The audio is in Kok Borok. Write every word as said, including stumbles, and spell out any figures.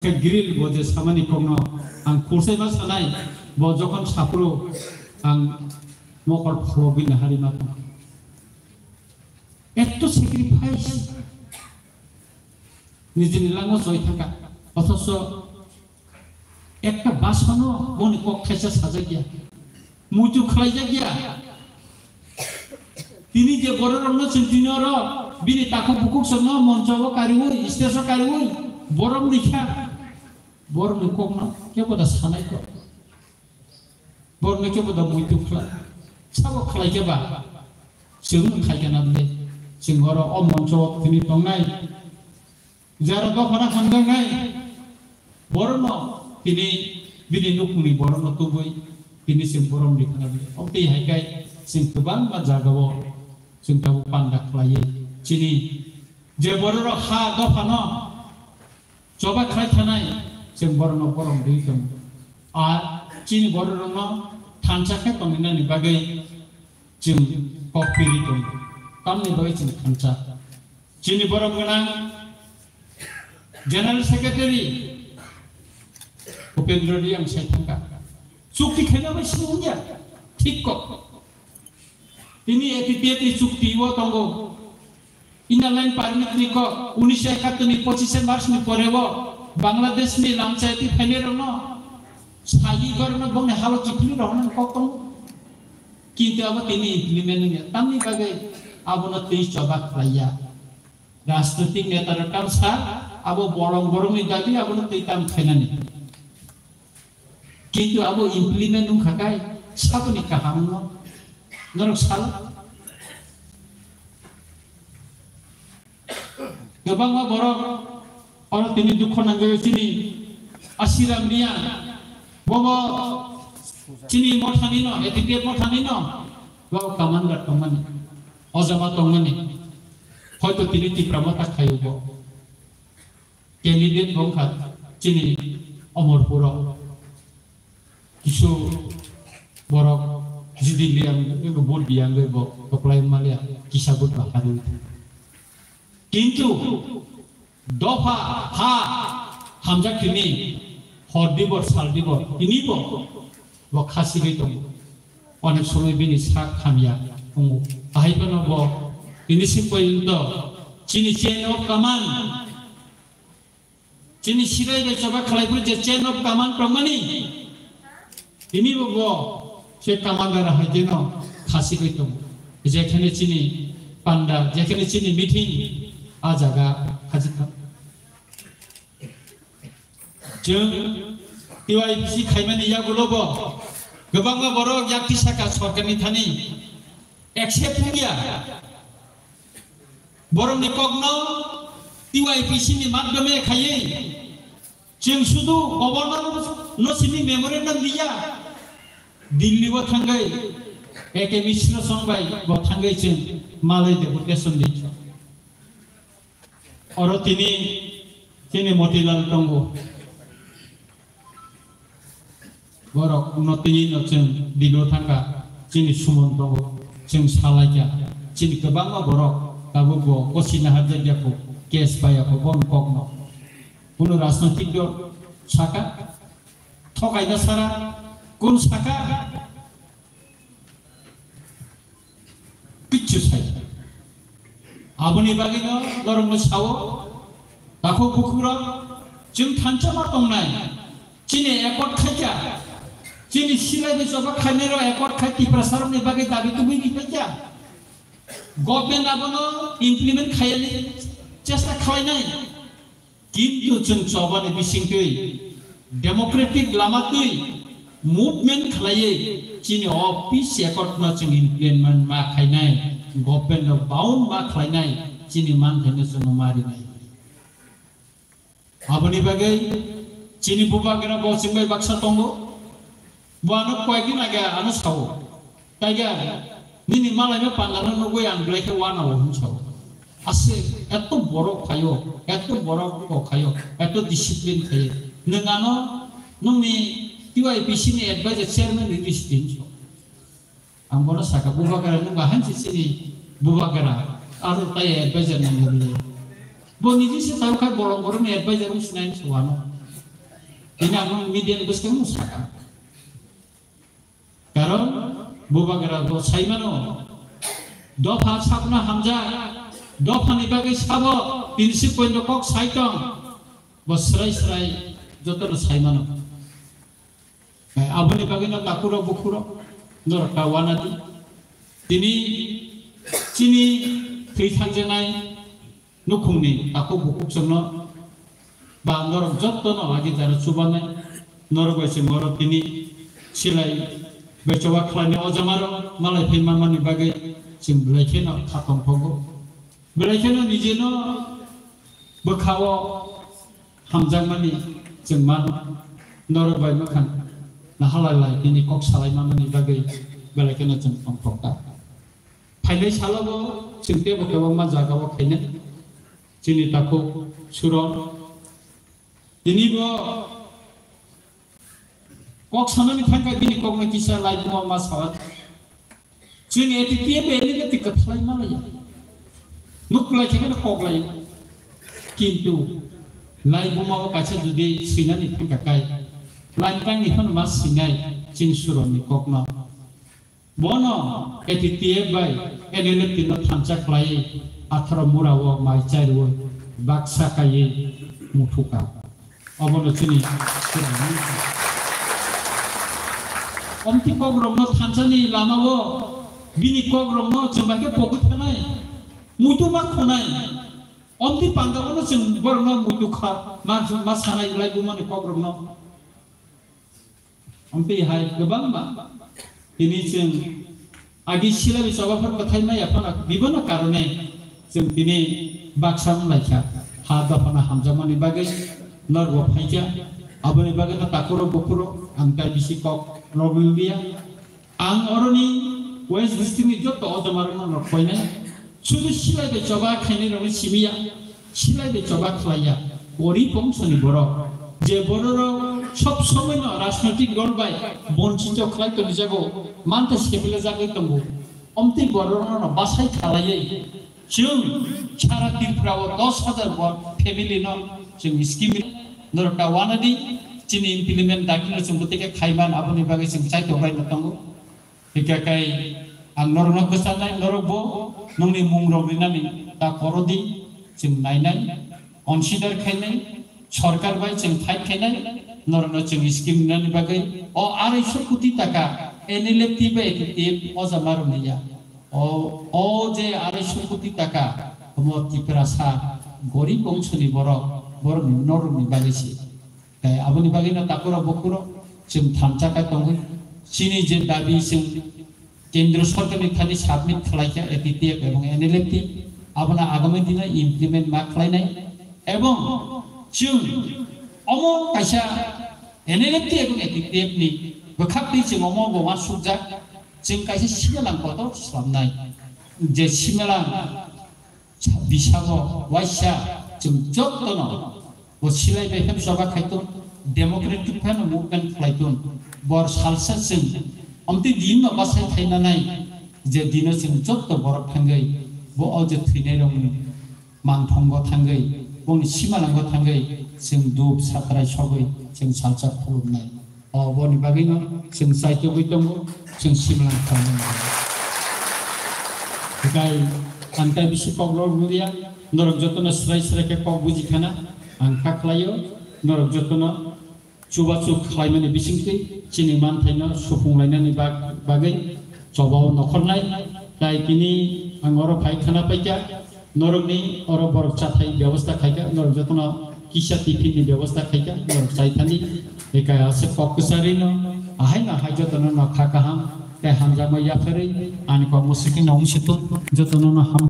Khe grill bo je samani kokno ang khursaima sanai, bo jokhon saphuru ang mokol phologwi nahari ma tong. Etto sacrifice nijini langma choi thangkha, othocho ekta basono boni kok thaisa sajakya, muitu khlaijakya. Tini je bororokno chwng tini oro bini takhuk bukhuk songno moncho o kariui, stage o kariui, borom rikha, borokni kokno kebo da sanai kok. Borokno kebo da muitu khlai. Sabo khlai khe ba? Chwng khai khe na bwle. Chwng oro o moncho o tini tongnai. Jara dophano hamjaknai borokno tini bini nukungni borokno tubui tini chwng borom rikha na bwle. Obtwi hai khe chwng kwbangma jagao chwng tabuk panda khlaiwi chini je bororok ha dophano choba khlai thanai chwng borokno borom rwi tongo. Ar chini bororokno thansa khe tongwinani bagwi chwng kok piri tongo. Tamni bagwi chwng thansa? Chini borom gwnang General Secretary Upendra Reang sai thangkha. Chukti khaina bai sini wngya. Thik kok. Tini A P P F ni chukti o tongo. Inner Line Permit ni kok, unisho ekattor ni pochishe March ni pore o Bangladesh ni lamchai twi phainai rokno sahi gorno bongni halo kiphilwi rohornani kok tongo. Kintu abo tini implement wngya. Tamni bagwi abono twi choba khlaiya. Rajnoitik neta rok tamsa abo bolong borokni dabi abono twi tam khainani. Kintu abo implement wngkha kai saboni kaham wngno norok sal. Kwbangma borok oro tini dukho nangwi chini Asiram Reang, bobo chini mothani no, A P P F mothani no, bo commander tongmani, ojama tongmani, hoito tini Tipra Motha khaio bo. Candidate bo wngkha chini Omorpuro. Kisu borok jidi liyang, ego vote biyang bai bo toklai malia, kisa vote ba harwi. Kintu dopha ha hamjak tini hor dibor sal dibor tini bo bo khasigwi tongo. Onek somoi bini sak hamya tongo. Ahai phano bo tini si porjonto chini chain of command, chini sirai bai choba khlai phuru je chain of command tongmani, tini bo bo se commander hai jeno khasigwi tongo. Jekhane chini panda, jekhane chini meeting, a jaga khajikha. Chwng T Y P C khaimani yagulo bo kwbangma borok yak tisaka sorkarni thani accept wngya. Borokni kokno T Y P C ni madhyome khaiwi chwng sudu governor no simi memorandum liya. Delhi o thangwi A K Mishra song bai bo thangwi chwng malai deputation di. Oro tini chini Motilal tongo. Borok no tini no chwng dino thangkha, chini Suman tongo, chwng salaikha, chini kwbangma borok tabuk bo gosina harjakya kho, case paiya kho, bon kokno. Kuno rajnoitik dol saka, thokaina sara, kun saka, kichu sai. Aboni bagwi no norok no sao, takhuk bukhuk rok, chwng thansa ma tongnai, chini accord khaikha, chini silai ni choba khainai rok accord khai Tiprasa rok ni bagwi dabi tubui ni khaikha. Government abono implement khaiyani chesta khlainai. Kintu chwng chobani bisingtwi democratic lama twi movement khlaiwi chini o peace accord no chwng implement ma khainai, government no bound ma khlainai, chini manthaino chwngno ma rinai. Aboni bagwi chini bubagra bo chwng bai baksa tongo, bo ano koyekdin age ano sao. Taiga, nini malaino pandano nugwi ang belai khe wanao hwn sao. Ase, eto borok khaio, eto borok ko khaio, eto discipline khaio. Nwng ano, nwngni T Y P C ni advisor chairman ni discipline sao. Ang bono saka, bubagra nwng ba hansi chini bubagra, aro tai advisor nang nang. Bo niji se tao khai bolong borokni advisor wng sinai so ano. Tini ang media ni bwskango sakha. Karon bubagra bo saimano, dopha sakno hamjak, dophani bagwi sabo, tini si poino kok saitong, bo srai srai jotono saimano. Aboni bagwino takhurok bukhurok norok ta wanadi. Tini chini thwi thangjaknai nukhungni takhuk bukhuk chwngno ba norok jottono lagi jaro chubanai, norok bai chwng oro tini silai bai choba khlainai o jamarok malai phai manmani bagwi chwng belai kheno kha tongthogo. Belai kheno nijeno bwkhao hamjakmani chwng mano, norok bai mwkhang nahalai lai tini kok salai manmani bagwi belai kheno chwng tongthokta. Phainai salobo chwng teibo kwbangma jagao khainai chini takhuk Suron. Tini bo kok sanani thangkha bini kokno kisa laibuma ma sawa. Chwng A T T F bai nini twi kwthalai ma laiya. Nuk kwlai khe kok lai. Kintu laibuma o kaisa jodi swinani thangkha kai, lain tangni phano ma swinai chini Suronni kokno. Bono A T T F bai N L F T no thansa khlaiwi atharo mura o mai chai rwui baksa kaiwi muthukha. Obono chini Omti kokrokno thansani lama o bini kokrokno chwng bai khe pogwi thanai, muitu ma khunai. Omti panda bono chwng borokno muitu kha ma, ma sanai lai bumani kokrokno. Omtwi hai kwbangma tini chwng agi silaiwi chobaphar kwthai maya phano bibono karone chwng tini baksa wng laikha. Ha dophano hamjakmani bagwi norbo phaikha, aboni bagwino takhurok bukhurok ang tai bisi kok rwliya. Ang oroni West District ni joto ojomarokno rok koinai. Sudu silai bai choba khainai rokni simi ya, silai bai choba khlai ya. Gorib bongsoni borok, je bororok sob somoi no rajnoitik dol bai bonchito khlai toni jago, manta sepila jagwi tongo. Omtwi bororokno basai khalaiwi chwng sara Tripura o dos hajar bo family no chwng scheme norok ta wanadi, chini implement dakti no chwng bwtwi khe khaiman, aboni bagwi chwng chai tongbai no tongo. Hingkhe kai ang norokno kwchanai, norokbo nongni mungrok rinani ta korodi, chwng nainai, consider khainai, sorkar bai chwng fight khainai, norokno chwng scheme rinani bagwi o arai so koti taka N L F T bai A T T F o jama rwmani ya. O, o je arai so koti taka omo Tiprasa gorib bongsoni borok, borokni norokni bagwi se. Tei aboni bagwino takhurok bukhurok chwng thansa khe tongwi chini je dabi chwng Kendra Sorkarni thani submit khlaikha A T T F ebong N L F T, abono agami dino implement ma khlainai. Ebong chwng omo kaisa N L F T ebong A T T F ni bwkhaktwi chwng omo bo uansukjak, chwng kaisa simalang kotor slamnai. Je simalang Bisago waisa chwng jotono bo silai bai phano choba khaitun, democratic phano movement khlaitun, bor salsa chwng omtwi dinno bachai khainanai je dino chwng joto borok thangwi bo o je thwinairokni mangthongo thangwi, boni simalango thangwi chwng dup satrai sogwi chwng salsa khulumnai. O, boni bagwino chwng chaitugwi tongo, chwng simlang khlainani bagwi. Hikai ang tai bisi kok rw liya, norok jotono swrai swrai khe kok buji khana ang kha khlaio, norok jotono chubachu khlaimani bisingtwi chini manthaino supung lainani bag-, bagwi chobao nokhornai, tai tini ang oro phai khana paikha. Norokni oro borok chathai bebosta khaikha, norok jotono kisa tiffin ni bebosta khaikha, norok chaithani. Eka aswk kok kwcharino, ahaino hai jotono no kha kaham, tei hamjakma yapharwi, ani kok mwswkhe no wngsi tun, jotono no ham